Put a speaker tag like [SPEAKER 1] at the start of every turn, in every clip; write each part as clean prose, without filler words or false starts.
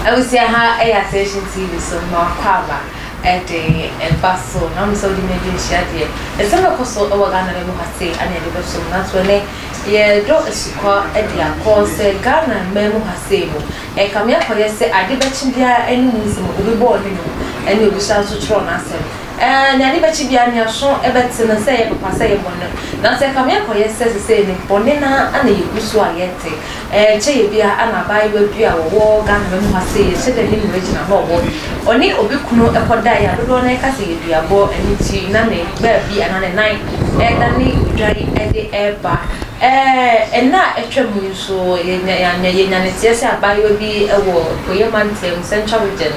[SPEAKER 1] Abusua ha ɛyɛ Attention TV so ma wakɔ aba ɛde ɛba so na mo sɛ wode me adi nhyia deɛ nsɛm ɛkɔ so ɛwɔ Ghana no mu ha sei ana ɛde bɛso mu nanso ɛnɛ yɛdɔ asukɔ ɛde akɔ sɛ Ghana mmaa mu ha sei no ɛkame akɔyɛ sɛ ade bɛkye biara ɛne mu nsɛm obi bɔɔ ne nnwom ɛne obi san so kyerɛw n'asɛm ɛɛ nea ade bɛkye biara nea so ɛbɛte no sɛ ɛyɛ papa sɛ ɛyɛ bɔne nanso ɛkame akɔyɛ sɛ sesei no bɔne no ara na yɛgu so a yɛte Ɛnkyɛ yɛ biara ana abaayewa bi a ɔwɔ Ghana ha mu ha sei, yɛnhyɛ da nnim region a na ɔwɔ, ɔne obi kunu kɔdaeɛ a dodoɔ no ara ka sɛ yɛ duabɔ, ɛno nti na ne baabi anaa ne nan redane odwan de reba. Ɛɛ nna a atwa mu yi nso yɛnya yɛanya yɛnya ne teɛ sɛ abaayewa bi wɔ Apueeɛ Mantam, Central Region,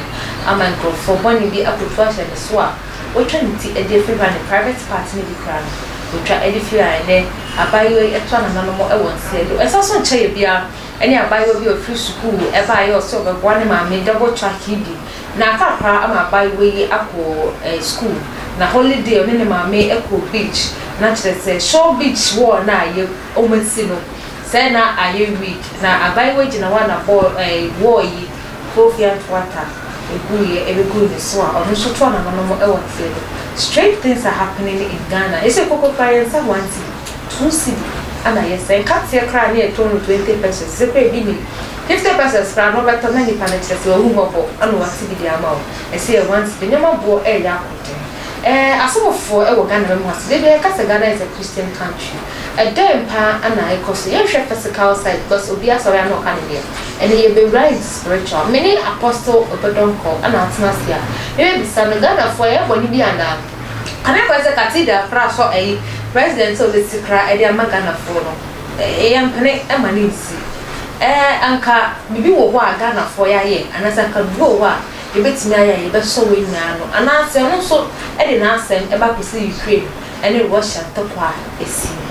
[SPEAKER 1] ama nkurɔfoɔ bɔne bi akɔtu ahyɛ ne so a watwa ne ti de afiri hɔ a ne private part no bi koraa no watwa de firi a ɛnnɛ Abaayewa yi toa nananom wɔ nseɛ do. Ɛsan so nkyɛeɛ biara ne abaayewa bi a ɔfiri sukuu baeɛ a ɔse ɔbɛboa ne maame double track yi bi. Na aka koraa ama abaayewa yi akɔ sukuu. Na holiday ɔne ne maame kɔɔ beach. Na kyerɛ sɛ shore beach wall no a yɛ wɔasi no sɛɛ na ayɛ weak. Na abaayewa yi gyina hɔ a na bɔɔl wall yi Kofi Antoata guiɛ ɛbɛguu ne so a ɔno nso toa nananom wɔ nseɛ do. Strange things are happening in Ghana. Yɛsɛ koko koraa yɛn nsa one cedi, two cedi ana yɛsɛ. Nkateɛ koraa ne yɛtɔn no 20 pesos, sɛ koraa ebi nim. 50 pesos koraa no wobɛtɔ na nipa no kyerɛ sɛ wahu mmɔbɔ ana wate bi de ama wo. Ɛsɛ yɛ one cedi. Nneɛma boɔ ɛreyɛ akɔ den. Ɛɛ asɔfofoɔ wɔ Ghana mu ha sɛ da biara yɛka sɛ Ghana is a Christian country. Ɛdɛn paa na ɛkɔ so? Yɛnhwɛ physical side because obiara sɔre a na ɔka ne deɛ. Ɛnɛ yɛbɛwura into spiritual. Me ne Apostle Obedɔnkɔ na atena ase a mebɛbisa no, Ghanafoɔ yɛyɛ bɔne bi anaa? Kane akɔyɛ sɛ cathedral koraa sɔ ɛyi president sɛ ɔbɛsi koraa ɛde ama Ghanafoɔ no yɛmpene ma no nsi. Ɛɛ anka biribi wɔ hɔ a Ghanafoɔ yɛayɛ anaasɛ anka biribi wɔ hɔ a yɛbɛtumi ayɛ a yɛbɛsɔ wei nyinaa ano anaasɛ ɔno nso de n'asɛm ba kɔsi Ukraine ne Russia ntɔkwa a asi no.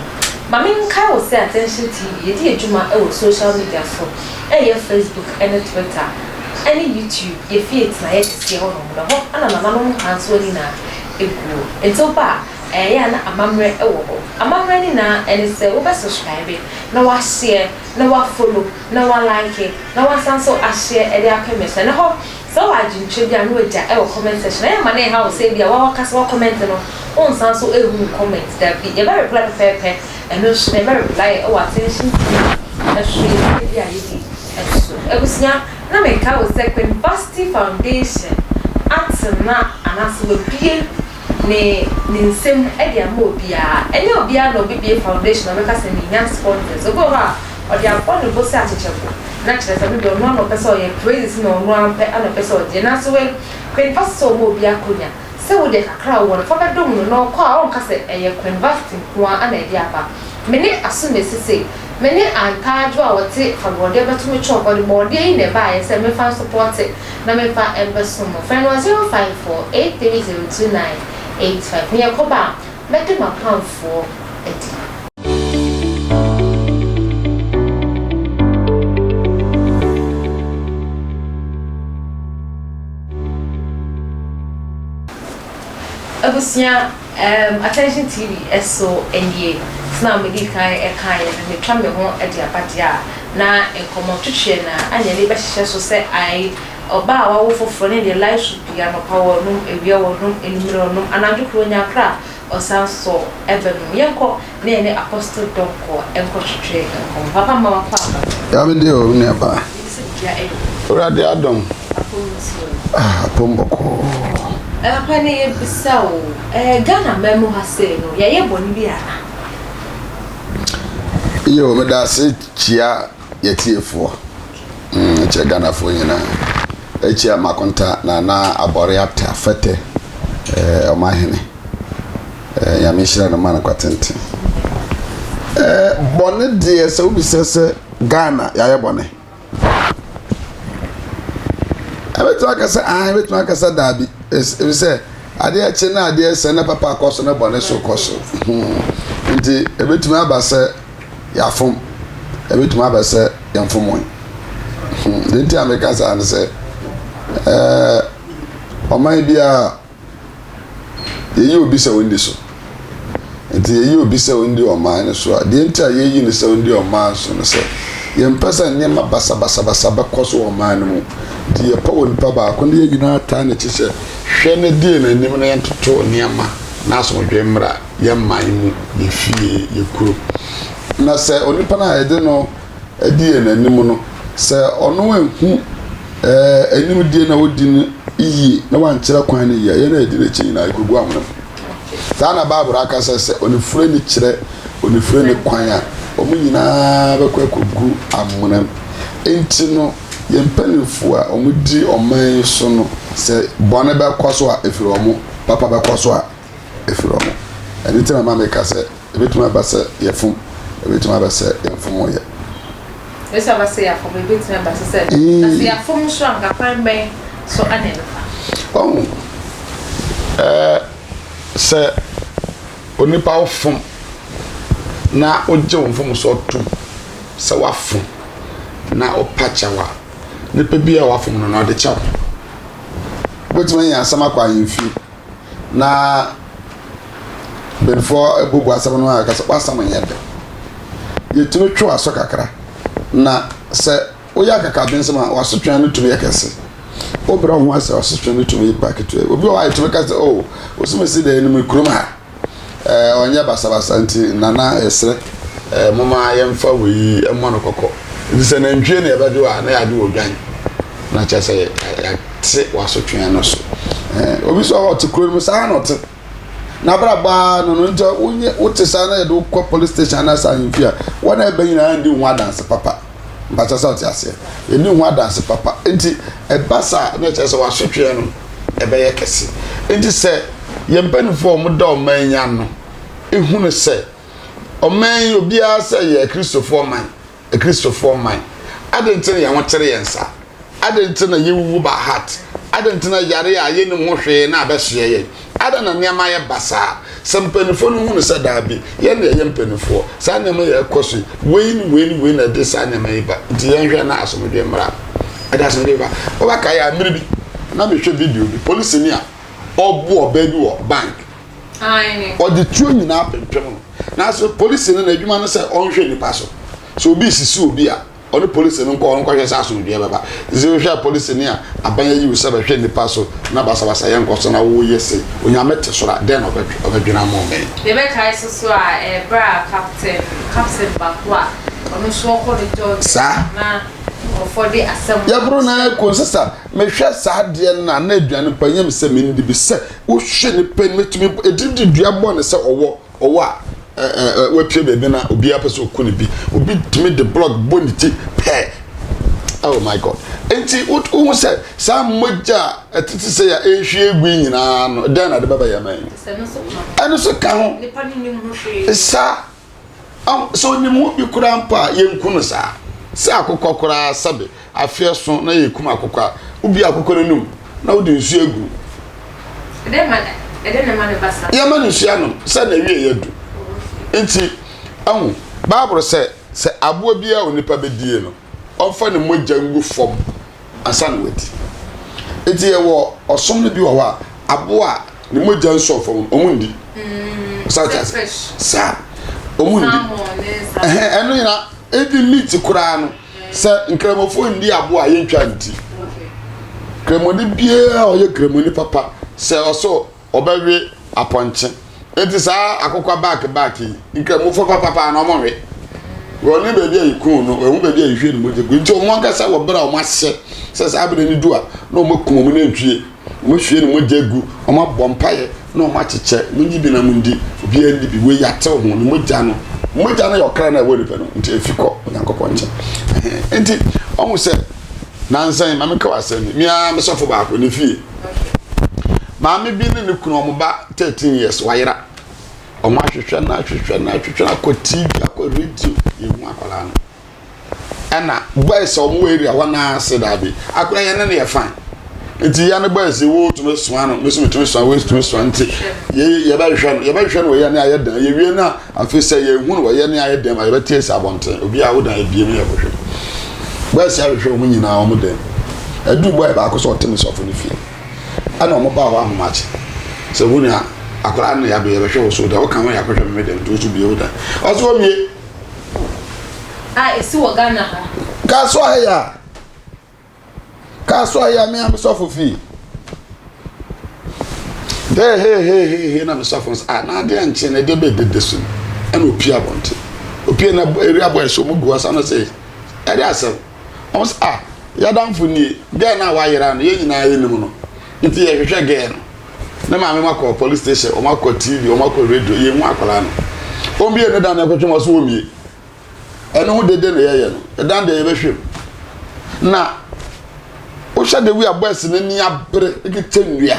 [SPEAKER 1] Ma menkae wo sɛ Attention TV, yɛdi yɛn dwuma wɔ social media so, ɛyɛ Facebook ne Twitter ne YouTube, yɛn fie tenaeɛ kɛseɛ hɔ nom, na hɔ na nananom nkansoɔ nyinaa guo. Nti woba a, ɛyɛ a na amammerɛ wɔ hɔ. Amammerɛ nyinaa ne sɛ wobɛ subscribe na woashare na woafollow na woalike na woasan nso ashare de apɛ me so. Ɛnɛ hɔ Sɛ wowɔ adwenkyerɛ bi a na wagya wɔ comment section. Ɛyɛ ma no nha wo sɛ ebia woakasa wa comment no wonsan so nhu wo comment. Dabi, yɛbɛ reply pɛpɛɛpɛ. Ɛno nso no yɛbɛ reply wɔ attention TV so yɛ dwumadi a yɛdi so. Abusua, na meka wo sɛ Queen Vasti Foundation atena anaasɛ wabue ne ne nsam de ama obiara. Ɛnyɛ obiara na ɔbɛbue foundation a ɔbɛka sɛ mehia sponsors. Obi wɔ hɔ a ɔde abɔ ne bo sɛ akyekyɛbo, na kyerɛ sɛ ɔno deɛ ɔno ara na ɔpɛ sɛ ɔyɛ, praises na ɔno ara pɛ na ɔpɛ sɛ ɔgye. Nanso wei, Queen Vasti sɛ ɔma obi akonya sɛ wo deɛ kakra a wowɔ no fa bɛdom no na ɔkɔ a ɔnka sɛ ɛyɛ Queen Vasti nko ara na ɛde aba. Me ne Asumesi sei, me ne Antaadwo a wɔte fa borɔdeɛ bɛto me chalk, ɔde borɔdeɛ yi na ɛbaeɛ sɛ memfa nsopɔɔte na memfa mbɛsom mo. Frɛ no wɔ 054 830 2985. Neɛ ɛkɔba a, mɛde m'apamfoɔ adi. Abusua um Attention TV so nie. Sɛnea medii kan kaeɛ no, metwa me ho de aba deɛ a, na nkɔmmɔ twetweɛ no ara na yɛde bɛhyehyɛ so sɛ ae, ɔbaa a wawo foforɔ ne deɛ life should be, anɔpa wɔnom, awia wɔnom, anwummerɛ wɔnom, anadwo koraa ɔnya akora a, ɔsan sɔ bɛnom. Yɛnkɔ na yɛne Apostle Donkor nkɔtwetwe nkɔmmɔ. Papa mma wakɔ aba.
[SPEAKER 2] Nyame deɛ o, me nuabaa.
[SPEAKER 1] Menim sɛ biribiara ɛyɛ o.
[SPEAKER 2] Awurade adom.
[SPEAKER 1] Apom nti o.
[SPEAKER 2] Ah, apom bɔkɔɔ.
[SPEAKER 1] Papa ne yɛbisa o, eh, Ghana man mu ha sei no, yɛayɛ bɔne bi anaa?
[SPEAKER 2] Yo, meda ase kyia yɛtiefoɔ, mm, kyia Ghanafoɔ nyinaa, ɛkyia Makonta Nana Abɔre Ata Fɛtɛ, eh, ɔmahene, eh, Nyame nhyira no ma no kwa tenten. Eh, bɔne deɛ sɛ wobisa sɛ Ghana yɛayɛ bɔne. Ɛbɛtumi aka sɛ aane, ɛbɛtumi aka sɛ daabi. Ɛfiri sɛ adeɛ kye na adeɛ sɛ na papa kɔ so na bɔne so kɔ so. Hmm. Nti ɛbɛtumi aba sɛ yɛafom, ɛbɛtumi aba sɛ yɛmfom wɔn. Hmm. Deɛ nti a meka saa ne sɛ ɛɛ ɔman biara Yɛyi obi sɛ ɔndi so. Nti yɛyi obi sɛ ɔndi ɔman no so a, deɛ nti a yɛyi no sɛ ɔndi ɔman so no sɛ, yɛmpɛ sɛ nneɛma basabasabasa bɛkɔ so wɔ ɔman no mu. Nti yɛpaw onipa baako na yɛn nyinaa taa n'akyi sɛ, Hwɛ na di yɛn anim na yɛntoto nneɛma na asomdwoe mmra yɛn man mu, yɛn fie, yɛn kurom. Na sɛ onipa no a yɛde no di yɛn anim no, sɛ ɔno anhu ɛɛ animdie na odi no yie na wankyerɛ kwan no yie a, yɛn a yɛdi n'akyi nyinaa yɛkɔgu amena mu. Saa na Bible aka sɛ sɛ onifirani kyerɛ onifirani kwan a, wɔn nyinaa bɛkɔ akɔgu amena mu. Enti no, yɛn mpanimfoɔ a wɔdi ɔman yi so no, sɛ bɔne bɛkɔ so a, ɛfiri wɔn, papa bɛkɔ so a, ɛfiri wɔn. Ɛno nti na ma meka sɛ, ɛbɛtumi aba sɛ yɛfom, ɛbɛtumi aba sɛ yɛmfom yɛ.
[SPEAKER 1] Ɛbɛtumi aba sɛ yɛafom, ɛbɛtumi aba sɛ sɛ, na sɛ yɛafom nso a, anka kwan bɛn so na yɛbɛfa?
[SPEAKER 2] Ɔho, ɛɛ, sɛ onipa wofom na wogye wo mfomsoɔ tom sɛ woafom na wopa kyɛw a, nipa bi a wafom no na ɔde kyɛw. Wobɛtumi anya asɛm akɔ ahemfie na mpanimfoɔ abubu asɛm no a ɛka sɛ w'asɛm nyɛ dɛ. Yɛtumi twe w'aso kakra na sɛ woyɛ akakabensɛm a w'asotwe no tumi yɛ kɛse. Wobrɛ wo ho ase a w'asotwe no tumi ba ketewa. Obi wɔ hɔ a yɛtumi ka sɛ oh osumasi deɛ ɛnum kurom ha. Ɛɛ ɔnyɛ basabasa nti nana yɛsrɛ ɛɛ moma yɛmfa wei mmɔ no kɔkɔ. Nti sɛ nantwie na yɛbɛdwo a na yɛadwo odwan na kyerɛ sɛ yɛate w'asotwe no so. Ɛɛ obi nso a ɔte kuro no mu saa na ɔte. N'abrabɔ ara no no nti wonyɛ wote saa na yɛde wo kɔ police station anaasɛ ahemfie a wɔn a ɛbɛ nyinaa ndi ho adanse papa. Mpakyɛ sɛ ɔte aseɛ. Yɛdi ho adanse papa. Nti ɛba saa na ɛkyerɛ sɛ w'asotweɛ no ɛbɛyɛ kɛse. Nti sɛ yɛn mpanimfoɔ a wɔda ɔman yi ano ehunu sɛ ɔman yi obiara sɛ yɛ Kristofoɔ man, Akristofoɔ man, adɛn nti na yɛn ho kyere yɛn saa? Adɛn nti na yɛwuwu by heart? Adɛn nti na yare a yɛnnim ho hwee na abɛsoɛ yɛn? Adɛn na nneɛma ayɛ basaa? Sɛ mpanimfoɔ no hunu sɛ daabi, yɛn na yɛyɛ mpanimfoɔ, saa nneɛma yi a ɛkɔ so yi, wei ne wei ne wei na ɛde saa nneɛma yi ba, nti yɛnhwɛ na asomdwoeɛ mmra. Ɛde asomdwoeɛ ba. Wobɛkae a, mmere bi, na mehwɛ video bi, polisini a ɔrebo ɔbaa bi wɔ bank. Ɔde tuo nyinaa pempem no. Nanso polisini no, n'adwuma ne sɛ ɔnhwɛ nnipa so. Sɛ obi resisi obi a, ɔne polisi no nkɔ hɔ nkɔhwɛ sɛ asomdwoeɛ bɛba. Sɛ wohwɛ polisini a aban ayi wo sɛ bɛhwɛ nnipa so na basabasayɛ nkɔ so na woyɛ sei, Onyame te soro a, dɛn na ɔbɛdwene ama ɔman
[SPEAKER 1] yi? Yɛbɛkae nso so a, ɛberɛ a Captain Captain baako a ɔno nso ɔkɔ ne jogging
[SPEAKER 2] Saa.
[SPEAKER 1] na nkurɔfoɔ de asɛm
[SPEAKER 2] Yɛboro no ara kɔ sista, mehwɛ saa adeɛ no a na aduane mpo ɛnyɛ me sɛ mendi bi sɛ wohwɛ nipa no mɛtumi ɛtumi de dua bɔ no sɛ ɔwɔ Ɔwɔ a ɛ ɛ wapue baabi na obiara pɛ sɛ ɔku no bi. Obi tumi de blɔk bɔ ne ti pɛɛ. Oh my God. Nti wohu sɛ saa mogya a ɛtete sɛ yɛ ɛrehwie gu yi nyinaa no, dɛn na ɛde bɛba yɛn man mu? Ɛno nso ka ho. Saa sɛ onim ho bi koraa mpo a yɛnku no saa. Sɛ akokɔ koraa sɛbe Afe aso na yɛkum akokɔ a, wobue akokɔ no anum na wode nsuo agu. Yɛma no nsuo anom sɛ n'awieeɛ adu. Nti, ahu, Bible sɛ, sɛ aboa biara a onipa bɛdie no, ɔmfa ne mogya ngu fam ansa na wadi. Nti yɛwɔ ɔsom no bi wɔ hɔ a, aboa a ne mogya nsɔɔ fam no, wɔn ndi. Saa saa, wɔn ndi. Ɛno nyinaa, even meat koraa no, Sɛ Nkramofoɔ nni aboa a yɛntwa ne ti. Kramoni biara a ɔyɛ Kramoni papa sɛ ɔsɛ ɔbɛwe apɔnkye. Enti saa akokɔ baake baake yi, Nkramofoɔ papa paa na wɔnwe. Wɔne baabi a yɛkum no, wɔhu baabi a yɛhwie ne mogya gu. Nti wɔn ankasa wɔ berɛ a wɔahyɛ sɛ saa berɛ no du a na wɔakum wɔn nantwie. Wɔahwie ne mogya agu, wɔabɔ mpaeɛ na wɔakyekyɛ, monyi bi na mondi, obiara nni bi, wei yɛatew ho, ne mogya no, mogya no yɛ ɔkra no a ɛwɔ nipa no, nti efi kɔ Onyankopɔn nkyɛn. Nti, ɔhu sɛ, nansa yi, maame ka wɔ asɛm bi, mea me sɔfo baako ne fie, maame bi ne ne kunu, wɔn ba 13 years, wayera, wɔn ahwehwɛ no ahwehwɛ no ahwehwɛ no akɔ TV, akɔ radio, yɛhu akwadaa no. Ɛna boys a wɔn wɔ area hɔ naa se daabi akora yɛn ne no yɛ fine nti yɛn ne boys yi wo tumi soa no me so metumi soa wo tumi soa nti yɛ yɛbɛhwehwɛ no yɛbɛhwehwɛ no wɔ yɛn ne ayɛ dan yɛwie no a afei sɛ yɛn hu no wɔ yɛn ne ayɛ dan ma yɛbɛte esi abɔnten obi a wo dan ebie mu yɛkɔhwɛ boys yi ahwehwɛ wɔn nyinaa wɔn dan ɛdu boy baako sɛ ɔte ne sɔfo no fie ɛna wɔn baa hɔ ahomakye sɛ wo nua akora no yɛabɛ yɛbɛhwɛ wo so da woka ho yɛakɔhwɛ me dan nti wo so bie wo dan ɔso wɔ mie
[SPEAKER 1] A esi wɔ Ghana ha.
[SPEAKER 2] Kasoa ha yi a. Kaa so ayɛ me a me sɔfo fie. Hee hee hee hee hee na me sɔfo nso ah na adeɛ nkye na ɛdeɛ bɛyɛ dede so ɛna opie abɔnten. Opie na area boys wɔn gu hɔ sa no sɛ ɛde asɛm. Wɔn sɛ ah yɛadamfo nie girl no a wayera no yɛn nyinaa yɛnim no nti yɛhwehwɛ girl no. Ne maame ma kɔ police station wɔn akɔ TV wɔn akɔ radio yɛn hu akwadaa no. Wɔn bie ne dan na ɛkɔtwe wɔn so wɔn mie. Ɛno ho dede na yɛyɛ no. Ɛdan deɛ yɛbɛhwɛ mu. Na wohwɛ de wi a boys no ani abere ekita nnua.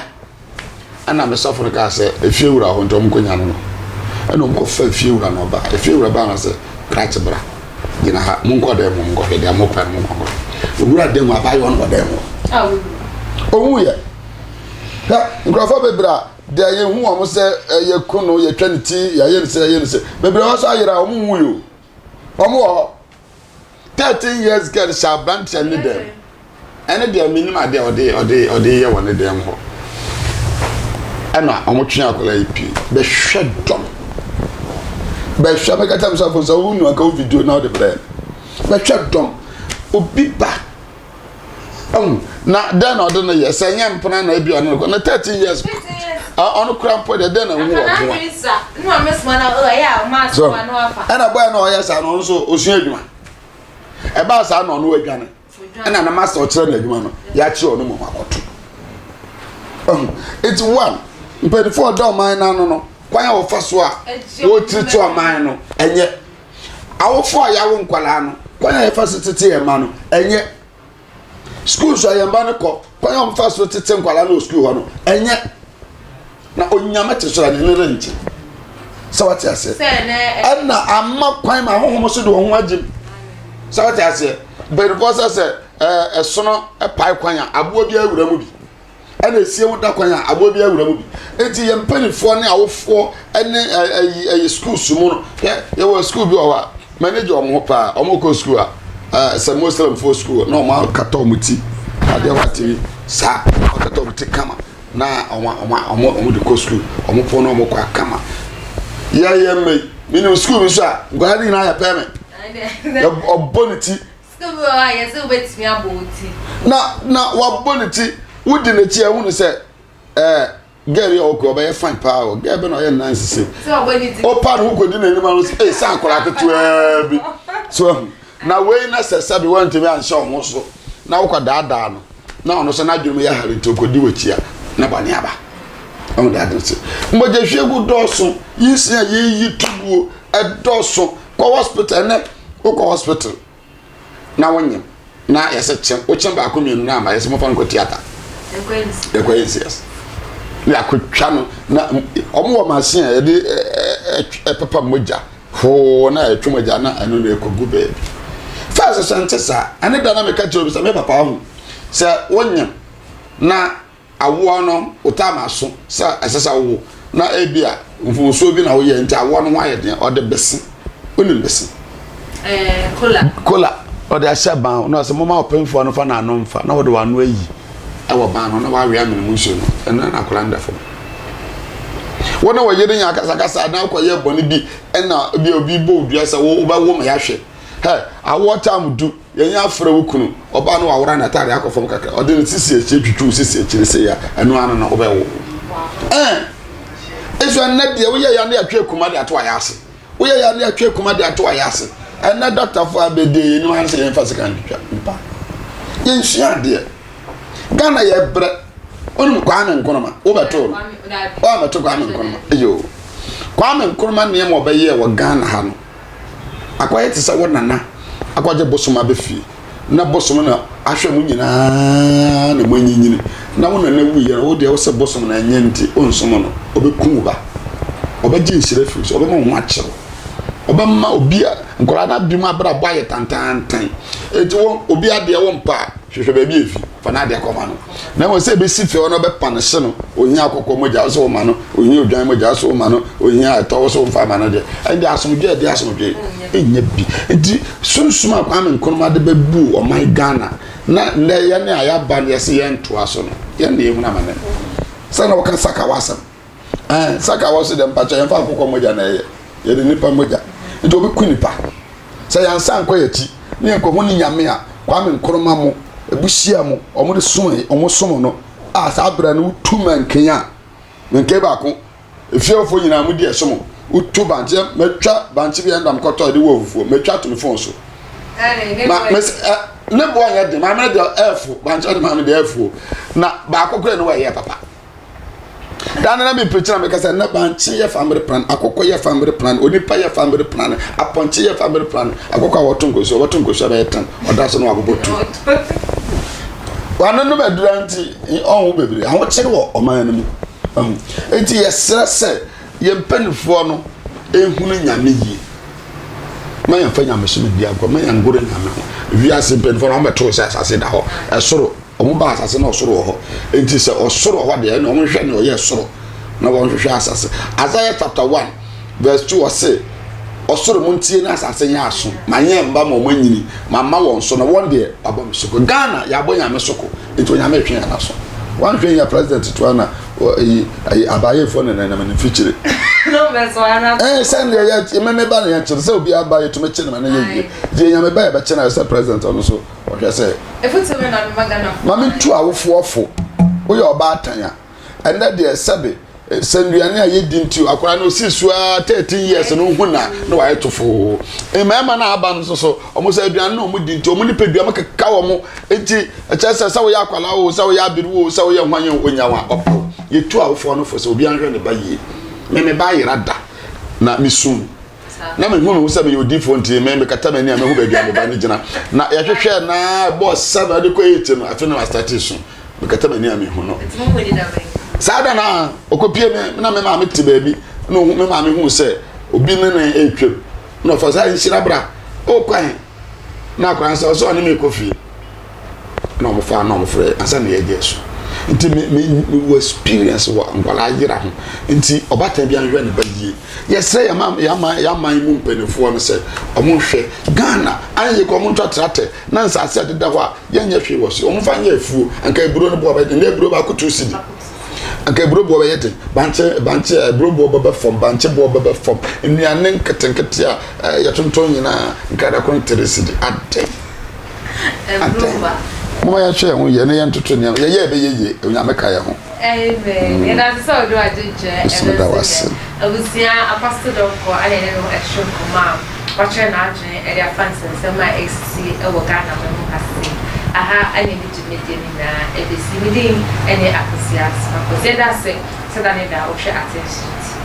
[SPEAKER 2] Ɛna me sɔfo no kaa sɛ efie wura hɔ nti wɔn nkɔnya no no. Ɛna wɔn kɔfa efie wura no ɔba. Efie wura baa na sɛ krakye bra gyina ha monkɔ dan mu nkɔhwɛ deɛ mopɛ no monkɔ nkɔhwɛ. Owura dan mu abaayewa no wɔ dan mu. Ohu yɛ. Hwɛ nkurɔfoɔ bebree a deɛ yɛhu wɔn sɛ yɛku no yɛtwa ne ti yɛayɛ ne sɛ yɛayɛ ne sɛ bebree wɔ so ayera wɔn nwu yi o wɔn wɔ hɔ 13 years girl hyɛ aberanteɛ ne dɛm ɛne deɛ menim adeɛ ɔde ɔde ɔde yɛ wɔ ne dɛm hɔ ɛna wɔn twe akwadaa yi pii bɛhwɛ dɔm bɛhwɛ mɛka kyɛm sɛ afɔ sɛ wɔn nua nka wo video na ɔde brɛ bɛhwɛ dɔm obi ba. Ɔhu na dɛn na ɔde no yɛ sɛ ɛnyɛ mpena na ebi ɔne no kɔ na 13 years ɔno kora mpo deɛ dɛn na ehu wɔ ho a so ɛna bɔyɛ na ɔyɛ saa na ɔno nso osua adwuma ɛbaa saa na ɔno adwane ɛna na master ɔkyerɛ no adwuma no yɛakyerɛ ɔno mu akɔto ɔhu eti one mpanyinfoɔ ɔda ɔman n'ano no kwan a wɔfa so a wɔtiri to ɔman no ɛnyɛ. Awofo a yɛawo nkwadaa no, kwan a yɛfa so tete yɛn mma no, ɛnyɛ. Sukuu nso a yɛn mma no kɔ, kwan a wɔfa so tete nkwadaa no wɔ sukuu hɔ no, ɛnyɛ. Na onyame te soro a n'ani rengye. Sɛ wate aseɛ. Ɛna ama kwan ma ahohom so de wɔn ho agyem. Sɛ wate aseɛ. Mpanimfoɔ sɛ sɛ ɛsono pae kwan a aboa bi awura mu bi. ɛna esie ho da kwan a aboa bi awura mu bi eti yɛn mpanimfoɔ ne awofoɔ ne ɛyi ɛyi schools mu no yɛ yɛwɔ school bi wɔ hɔ a mani gye wɔn ho paa wɔn kɔ school a ɛɛ sɛ muslimfoɔ school na wɔn akata wɔn ti adeɛ wɔ ate saa akata wɔn ti kama na wɔn wɔn wɔn wɔn de kɔ school wɔn pɔn na wɔn kɔ akama yɛyɛ mmɛ yi minim school bi so a nkwadaa no nyinaa yɛ pɛɛmɛ ɔbɔ ne ti.
[SPEAKER 1] Sukuu bi wɔ hɔ a yɛsɛ wobɛtumi abɔ wo ti.
[SPEAKER 2] Na na wabɔ ne ti wodi n'akyi a ehunu sɛ ɛɛ gɛl yi a ɔkɔ ɔbɛyɛ fine paa o gɛl bɛ na ɔyɛ nnan sise.
[SPEAKER 1] Sɛ ɔbɔ ne ti.
[SPEAKER 2] Ɔpa ne ho kɔdi n'anim ano sɛ ee sɛ akwadaa ketewaa bi so ahu na wei na sɛ sɛbi wɔntumi anhyɛ ɔho so na wokɔ daadaa no na ɔno sɛ n'adwene mu yɛ hare nti ɔkɔdi w'akyi a na bɔne aba. Ɔho de ade sɛ mogyahwiegu dɔɔso yi si a yɛyi tuguo ɛdɔɔso kɔ hospital ɛnɛ wokɔ hospital na wonyem na yɛsɛ kyɛm wokyɛm baako mmienu na ama yɛsɛ mofa no nkɔ theatre yɛkɔ ncs na yɛakɔtwa no na ɔmo wɔ machine a yɛde ɛpepa mogya hoo na yɛtwe mogya na ɛno na ɛkɔgu baabi first sɛ nte saa ɛne da na meka kyerɛ obi sɛ me papa ho sɛ wonyem na Awoɔ no, wo time aso sɛ ɛsɛ sɛ wowo na ebi a mfomsoɔ bi na woyɛ nti awoɔ no ho ayɛ den ɔde bese wonim bese
[SPEAKER 1] eh, kola
[SPEAKER 2] kola ɔde ahyɛ ban na ɔsɛ moma ɔpemfoɔ no fa n'ano mfa na wɔde w'ano ayi ɛwɔ ban no na wawe amene mu nsuo no ɛno na akwadaa no da fam wɔn a wɔyere nya akasakasa na akɔyɛ bɔne bi ɛna ebi obi bɔ odua sɛ wobɛwo ma yɛahwɛ hɛ awoɔ tam du Yɛnyɛ afrɛ wo kunu, ɔbaa no wawora n'ataade akɔ fam kakra, ɔde ne sisi akyire twitwi wo sisi akyire sei a, ɛno ano no wobɛwo. Ɛn, nso ɛnnɛ deɛ woyɛ ya ne atwe akuma de ato ayɛ ase. Woyɛ ya ne atwe akuma de ato ayɛ ase. Ɛnnɛ dɔktafo a bɛde yɛn anim sɛ yɛmfa sika ntwitwa nipa. Yɛnsua adeɛ. Ghana yɛ brɛ. Wonim Kwame Nkrumah, wobɛtoo no. Woamɛto Kwame Nkrumah. Eyo. Kwame Nkrumah nneɛma ɔbɛyɛɛ wɔ Ghana ha no, Akɔyɛ te sɛ wo nana akɔgye bosom aba fie na bosom na ahwɛ mo nyinaa na moanyinyini na wo nana wuiɛ no wo deɛ wo sɛ bosom na ɛnyɛ nti wonsom no ɔbɛku wo ba ɔbɛgye nhyira firi so ɔbɛma wo ho akyerɛ ɔbɛma obi a nkwadaa no abi mu abrabɔ ayɛ tantantan eti wo obi adeɛ wo mpa a hwehwɛ baabi efi fa n'adeɛ kɔma no na mmom sɛ ebesi fie hɔ na ɔbɛpa no hye no ohia akɔkɔ mogya ɔsɛ ɔma no ohia odwan mogya ɔsɛ ɔma no ohia ɛtɔ ɔsɛ ɔmfa ma no deɛ ɛnde asomdwe ɛde asomdwe ɛnyɛ bi nti sunsum a Kwame Nkrumah de bɛbu ɔman Ghana na nnɛ yɛne a yɛaba no yɛsɛ yɛntoa so no yɛn na yɛhunu amane sɛ na wɔka sakawa asɛm ɛn sakawa so deɛ mpakyɛ yɛmfa akokɔ mogya na ɛyɛ yɛde nipa mogya nti obi ku nipa Sɛ yɛansan ankɔ yɛn akyi na yɛnkɔhu ne Nyame a Kwame Nkrumah mo Ebuhyia mu, wɔn de som wɔn som no a saa berɛ no wotu mankan a mankan baako efiefoɔ nyinaa mo di ɛsom wotu bankye mɛtwa bankye bi ɛnam kɔtɔ ɛde wɔ fufuo mɛtwa to me fon so ma mɛs ɛ ne boɔ nyɛ den maame deɛ ɛɛfo bankye de maame deɛ ɛɛfo na baako kura ne wɔ ɛyɛ papa. Da no na me preach na meka sɛ na bankye yɛ family plan, akokɔ yɛ family plan, onipa yɛ family plan, apɔnkye yɛ family plan, akokɔ a wɔto nkosua, wɔto nkosua bɛyɛ tan, ɔda so na wabobɔ tu. Wano no bɛdura nti ɔho bebree, ahokyere wɔ ɔman no mu. Nti yɛsrɛ sɛ yɛn mpanimfoɔ no ehunu nyame yie. Ma yɛmfa nyamesom di agorɔ, ma yɛngoro nyame ho. Wiase mpanimfoɔ no wɔbɛto sɛ asase da hɔ, ɛsoro Wɔn ba asase na ɔsoro wɔ hɔ. Enti sɛ ɔsoro wɔ hɔ deɛ, ɛna wɔn hwehwɛ nea ɔyɛ soro na wɔn hwehwɛ asase. Isaiah chapter 1 verse 2 ɔse, ɔsoro mo ntie na asase nyɛ aso, ma nyɛ mba ma wɔn anyini, ma ma wɔn so na wɔn deɛ wabɔ me soko. Ghana yɛabɔ nyame soko, enti onyame retwe yɛn aso. Wɔnhwɛ yɛ president to ana ɛyi ɛyi abaayɛfoɔ na nenam ne mfikyire. Ɛɛ sɛ deɛ yɛ mɛmɛ ba na yɛn kyerɛ sɛ obi aba yɛtumi kye no ma no yɛ yie. Deɛ nyame ba yɛbɛkye no sɛ president ɔno so. Ɔhwɛ sɛ.
[SPEAKER 1] Afotuo bɛn na wode ma Ghanafoɔ?
[SPEAKER 2] Ma mentu awofoɔ fo. Woyɛ ɔbaatan a, ɛnnɛ deɛ sɛbe sɛ nnuane a yɛdi nti akwadaa no ɔsii so ara 13 years no wohu na na wayɛ tofoo. Mmarima no a aba no nso so, wɔn sɛ aduane na wɔn di nti wɔn nipadua mu keka wɔn nti ɛkyɛ sɛ sɛ woyɛ akwadaa o sɛ woyɛ aberewa o sɛ woyɛ hwan o onya wɔn a ɔpɛ wo. Yɛtu awofoɔ no fo sɛ obiara nhwɛ ne ba yie. Me me ba ayera da na mesu. Na mehu me ho sɛ meyɛ odiifoɔ nti me mekata m'ani a mehu baabi a me ba no gyina. Na yɛhwehwɛɛ na ɛbɔɔ 7 de kɔ 8 no afei na mastate su. Mekata m'ani a mehu no. Saa da no a ɔkɔpie me na me maame te baabi na ohu me maame hu sɛ obi ne ne retwam na ɔfa sɛ nhyira bra ɔkɔ he na akwadaa no sɛ ɔsɛ ɔne me kɔ fie na wɔn fa na wɔn frɛ ansa na yɛgye so nti me me me wɔ experience wɔ nkwadaa yera ho nti ɔbaatan bi ahwɛ ne ba yie yɛsrɛ yɛn ma yɛn ama yɛn aman mu mpanimfoɔ no sɛ wɔn nhwɛ Ghana ayɛ kɔ wɔn ntwa tractor na nsaase a ɛdeda hɔ a yɛnyɛ hwee wɔ so wɔn fa nyɛ afuo anka eburo no boɔ bɛyɛ den na eburo baako tu sidi anka eburo boɔ bɛyɛ den bankye bankye eburo boɔ bɛbɛ fam bankye boɔ bɛbɛ fam nnuane nketenkete a yɛtontɔn nyinaa nkadako ntere sidi adɛn.
[SPEAKER 1] Adɛn?
[SPEAKER 2] Momma yɛnhwɛ yɛn ho yie na yɛntoto nneɛma. Yɛyɛ a ɛbɛyɛ yie. Onyame ka yɛn ho.
[SPEAKER 1] Amen. Yɛda ase sɛ wode w'adwenkyerɛ
[SPEAKER 2] Nso meda wo ase.
[SPEAKER 1] Abusua Apostle Donkor a yɛne no ɛhwɛ nkɔmmɔ a wakyerɛ n'adwene ɛde afa nsɛnsɛm a ɛresisi wɔ Ghana man mu ha sei. Aha ɛne yɛde dwumadie no nyinaa ɛbɛsi. Me din ɛne Akosua Smakos. Yɛda ase sɛ da ne da wohwɛ Attention TV.